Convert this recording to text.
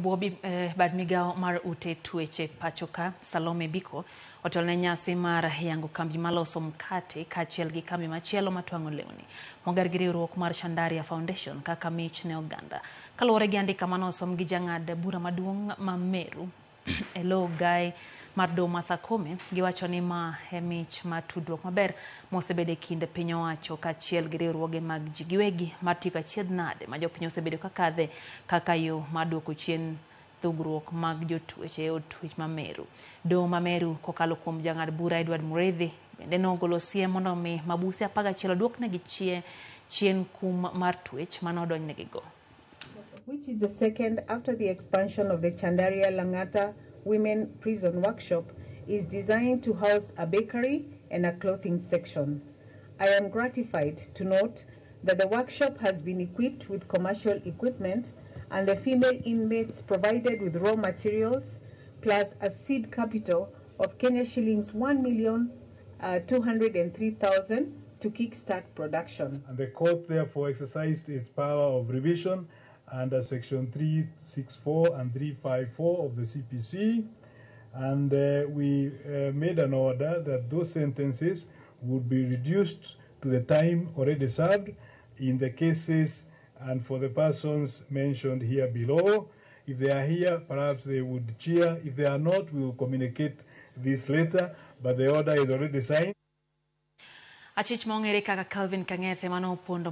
bwo bad migawo mar ute tueche pachoka Salome Biko otelo ne nyasi mar yango kambi maloso mkate kaachiel gi kambi machielo matwang'o lewni moger gi riwruok mar Chandaria Foundation kaka mich ne oganda. Kaluwore gi andika manosom gi jang'ad bura maduong' ma Meru e lo gai mar doho Martha Koome, giwacho ni ma e mich mar tudruok maber mosebedo e kind piny owacho kaachiel gi riwruoge mag ji giwegi mar tieko achiedh nade ma jopiny osebedo ka kadhe kaka yo mar duoko chien thugruok mag jotweche e od twech ma Meru. Doho ma Meru kokalo kuom jang'ad bura Edward Mureithi bende nogolo siem mondo mi mabuse 11 oduoknegi chien kum mar twech mane odonjnegigo. Which is the second after the expansion of the Chandaria Langata Women Prison Workshop, is designed to house a bakery and a clothing section. I am gratified to note that the workshop has been equipped with commercial equipment and the female inmates provided with raw materials plus a seed capital of Kenya shillings 1,203,000 to kickstart production. And the court therefore exercised its power of revision under section 364 and 354 of the CPC, and we made an order that those sentences would be reduced to the time already served in the cases and for the persons mentioned here below. If they are here, perhaps they would cheer. If they are not, we will communicate this later, but the order is already signed. Achich ma ong'ere kaka Calvin Kang'ethe mane opondo